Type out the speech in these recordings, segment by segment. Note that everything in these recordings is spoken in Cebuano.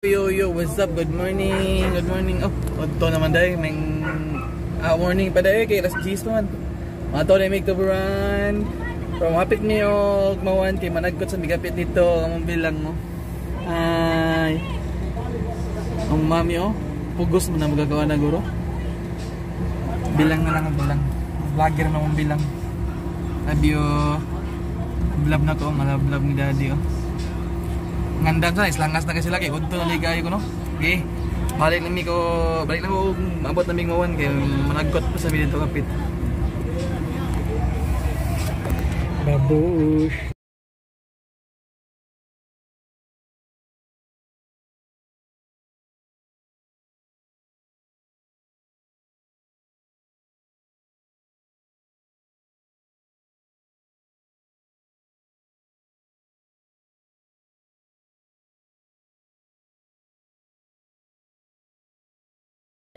Yo, yo, what's up? Good morning. Good morning. Oh, adto naman dai, may morning pa dai kay alas 10 man. Mga to na make tuburan. From hapit ni og mawan kay managkot sa migapit dito ang bilang mo. Hi. Ang mami oh, pugos mo na magagawa na guro. Bilang na lang ang bilang. Vlogger na mong bilang. Abyo. Vlog na ko, malablab ni daddy oh. Ngandam sa islangas na kasi sila kay udto na ligay ko no. Okay. Balik na mi ko, balik na ko maabot na mig mawan kay managkot pa sa mi dito kapit. Babush.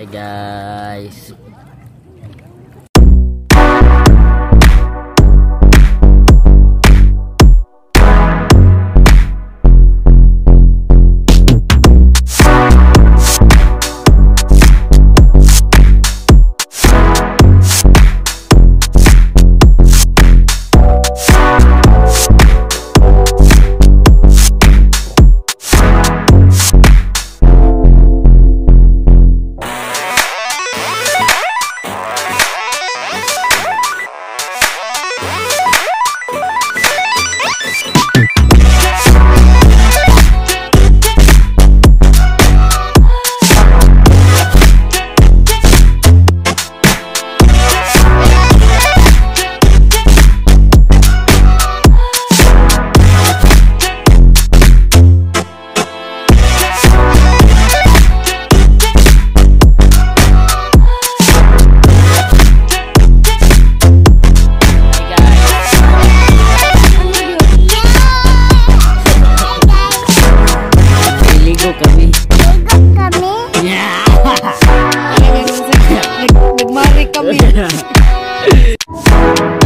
Hi guys. Naliligo kami. Ligo kami. Yeah. Nagmari kami.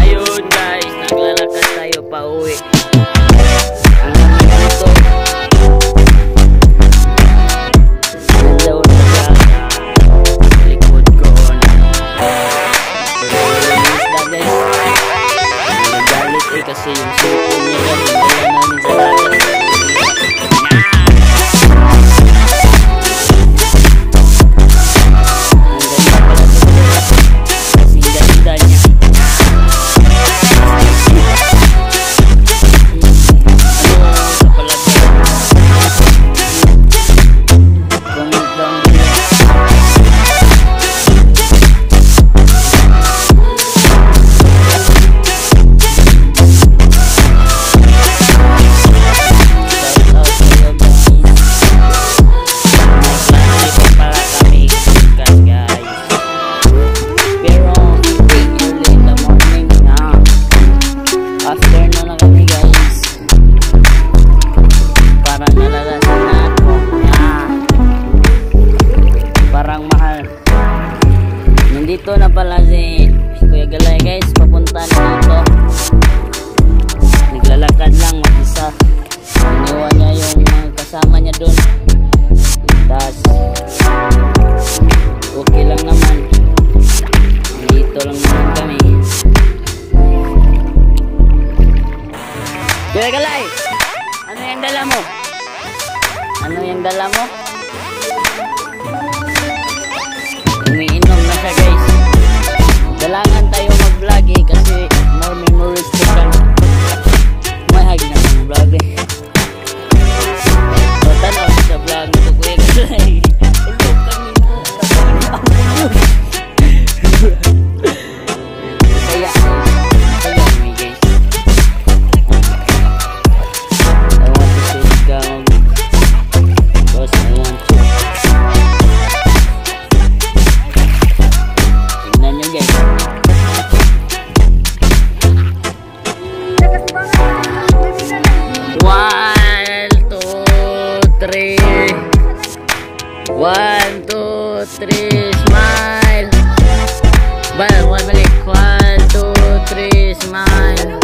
Ayun guys, naglalakad tayo pa uwi. Ang lamig dito. Nandiyan na sa likod ko. Pero isda guys. Nagagalit eh kasi yung cellphone niya guys, dala namin sa dagat. Ang ganda pala to guys. Kasi ganda niya. Ano sa palagay? Comment down below. Shout out sa'yo guys. May klase pa pala kami bukas guys. Pero early in the morning na. Afternoon na kami guys. Parang nalalasing na ako. Yeah. Parang mahal. Nandito na pala si Kuya Galay guys. Papunta na dito. Naglalakad lang mag-isa. Iniwan niya yung mga kasama niya dun. Tas okay lang naman. Dito lang naman kami. Kuya Galay! Ano yung dala mo? Ano yung dala mo? Umiinom na siya guys. Kailangan tayo mag-vlog eh kasi more memories to come. May hag na ng vlog eh. So tanaw sa vlog nito Kuya Galay. Ulog kami mo. Kaya kaya mi guys. I want to sit down because I want to. Tignan nyo guys. One, two, three. 1, 2, 3, smile. Bal, one, balik. 1, 2, 3, smile.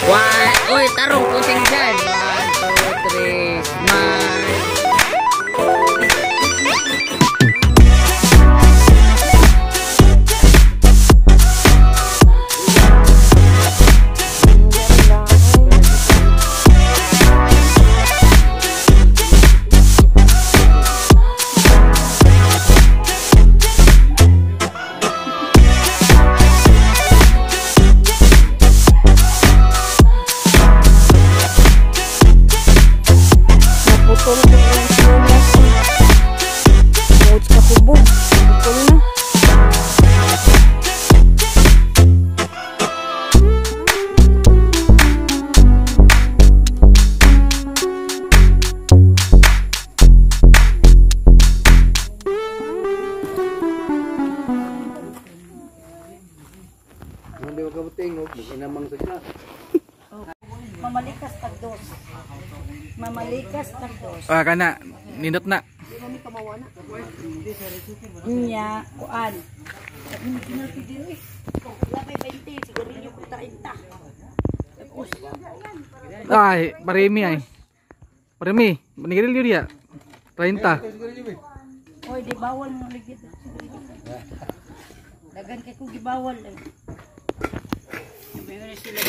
One, uy, tarong, puting dyan. Smile! 1, 2, 3, smile! Naputol ko yung sinulas. Tungod sa hubog. Putol na. Hindi ko kabuting, inamang sa ka. Mamalikas tagdos. Mamalikas tagdos. Ah, kana nindot na. Nya, kuan. Wala may 20, sigarilyo ko 30. Ay, paremi ay. Paremi, manigarilyo diya. 30. Oy, di bawal mo ligid. Dagan kay ko gibawal eh. Meron sila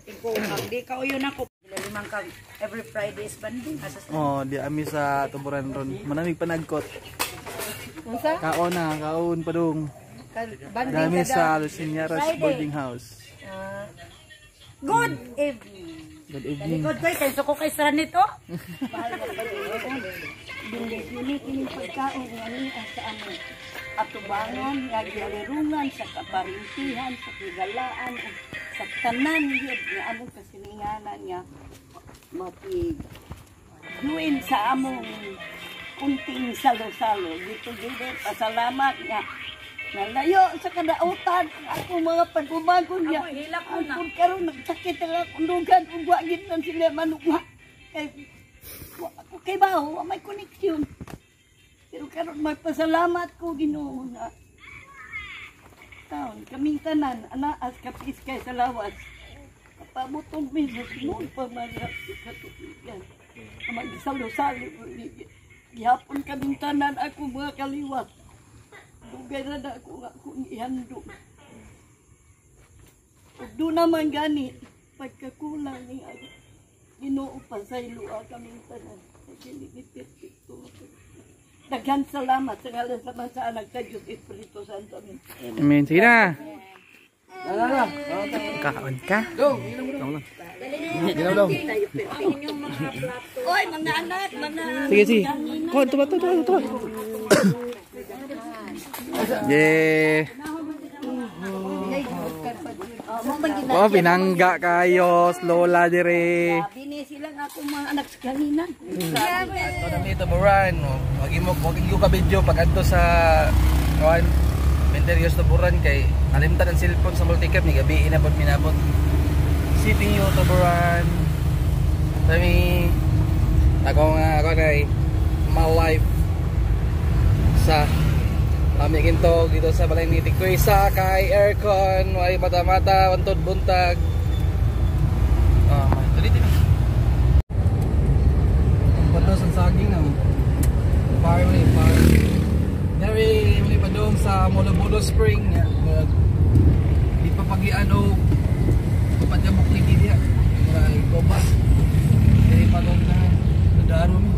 ikaw kang di ka uyon ako. Limang kang every Friday is banding. Asa sa Oh, di ami sa Tuburan ron. Manamig panagkot. Unsa? Kaon na, kaon padung. Banding Dami kada- sa Los Señoras Friday. boarding house. Good evening. Good evening. Likod ko, kay suko kay Sranit, oh. Dili kining pagkaon nga ni ang sa among atubangan, nga gialirungan, sa kaparintihan, sa kigalaan, ug sa tanan gyud nga among kasilinganan nga maki duin sa among kunting salo-salo. Dito gyud pasalamat nga nalayo sa kadautan ang akong mga pagbubagon niya. Ang karon nagsakit ang akong dugan ug wa gid man sila manugma. Kay wa ako kay baho, wa may connection. Pero karon magpasalamat ko Ginoo na taon kaming tanan anaas kapis kay sa lawas. Kapabutong mi sa Ginoo pa man sa katubigan. Magsalo-salo gihapon kaming tanan ako mga kaliwat. Dugay ra na ako nga akong ihandom. Ug doon naman gani, pagkakulang ni ang Ginoo pasaylo kaming tanan. Kay dili ni perfecto. Daghan salamat sa ngalan sa mga sa anak sa Diyos Espiritu Santo. Amen. Amen. Sige na. Kaon ka? Oy, mga anak, mga Sige, sige. Kuha, tuba, tuba, tuba, tuba. Yeah. Oh, pinangga kayo, Lola dire. Bini sila nga akong mga anak sa kanina. Ito na dito, Buran. Wag mo ka video pag adto sa kuan Menterios Tuburan kay nalimtan ang cellphone sa multicam ni gabi inabot minabot. City yo Tuburan. Kami ako nga ako na my life sa kami ginto dito sa balay ni Tikwisa kay aircon, way mata-mata, wantod buntag. Ah, may dali din. Ang sa saging na. Farm ni farm. Dari muli padong sa Molobulo Spring. Di pa pagian og papadjabok ni diha. Mura gobas. Diri padong na daro mi.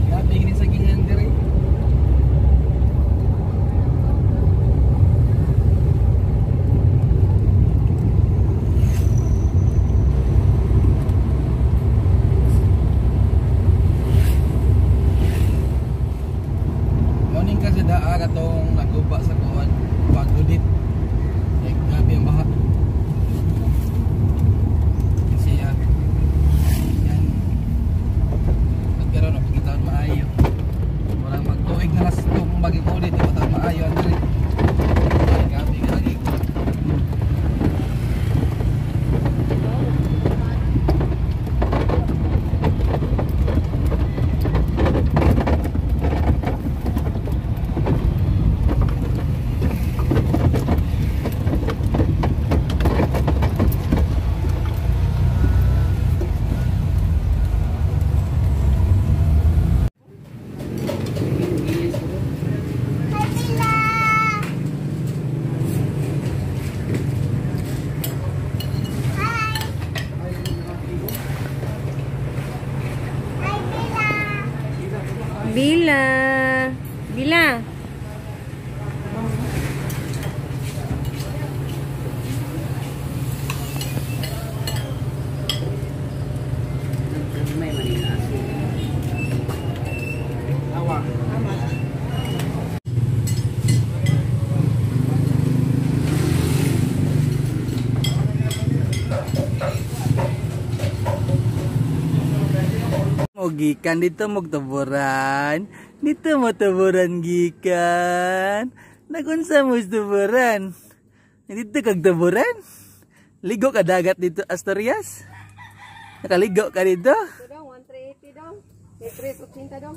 Grabe gini sa gingan diri. Morning kasi daa katong naguba sa kuan pagudit. Like grabe ang baha. Kasi yan. Yan. Pagkaroon pagkitaon maayo. Walang magtuig na las kung magigudit di ba taon maayo andre. Ay grabe lagi. mo gikan dito mo tuburan. Dito mo tuburan gikan. Nagunsa mo tuburan? Dito kag tuburan? Ligo ka dagat dito, Asturias? Nakaligo ka dito? Ito daw, 1380 daw. May 380 daw.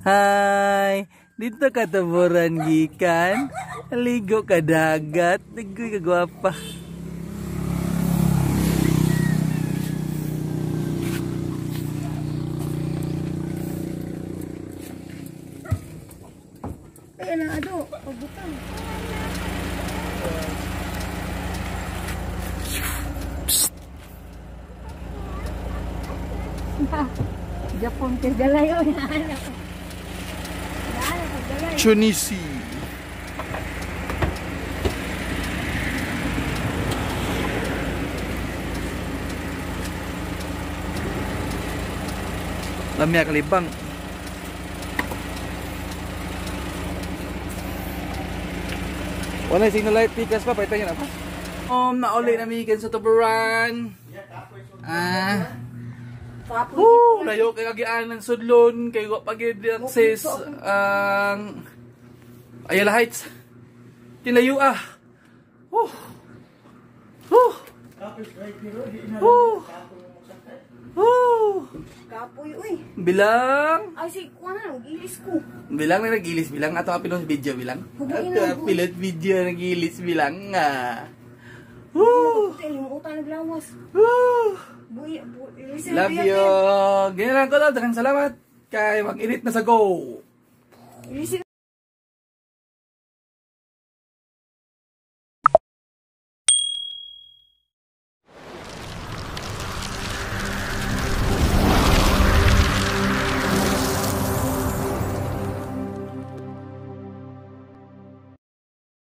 Hi! Dito ka tuburan gikan. Ligo ka dagat. Ligo ka gwapa. Ay, ala, ado. Pagbutang. Japon kay galay oy. Chunisi. Lamya kalibang. Wala signal light pikas pa, palitan niyo na pa. Nauli na mikan sa tuburan. Ah. Woo, layo kay kagian ng sudlon kay wa pa gyud access ang Ayala Heights. Tilayo ah. Woo. Woo. Woo. Woo. Kapoy uy. Bilang. Ay si kuan na gilis ko. Bilang na nagilis bilang ato apilon video bilang. Hubuin Ato na, hubuin. apilot video nagilis bilang nga. Woo. Puti limutan naglawas. Woo. Buy, buy, Love you. Ganyan lang ko daw. Daghang salamat. Kay mag-init na sa go. Listen.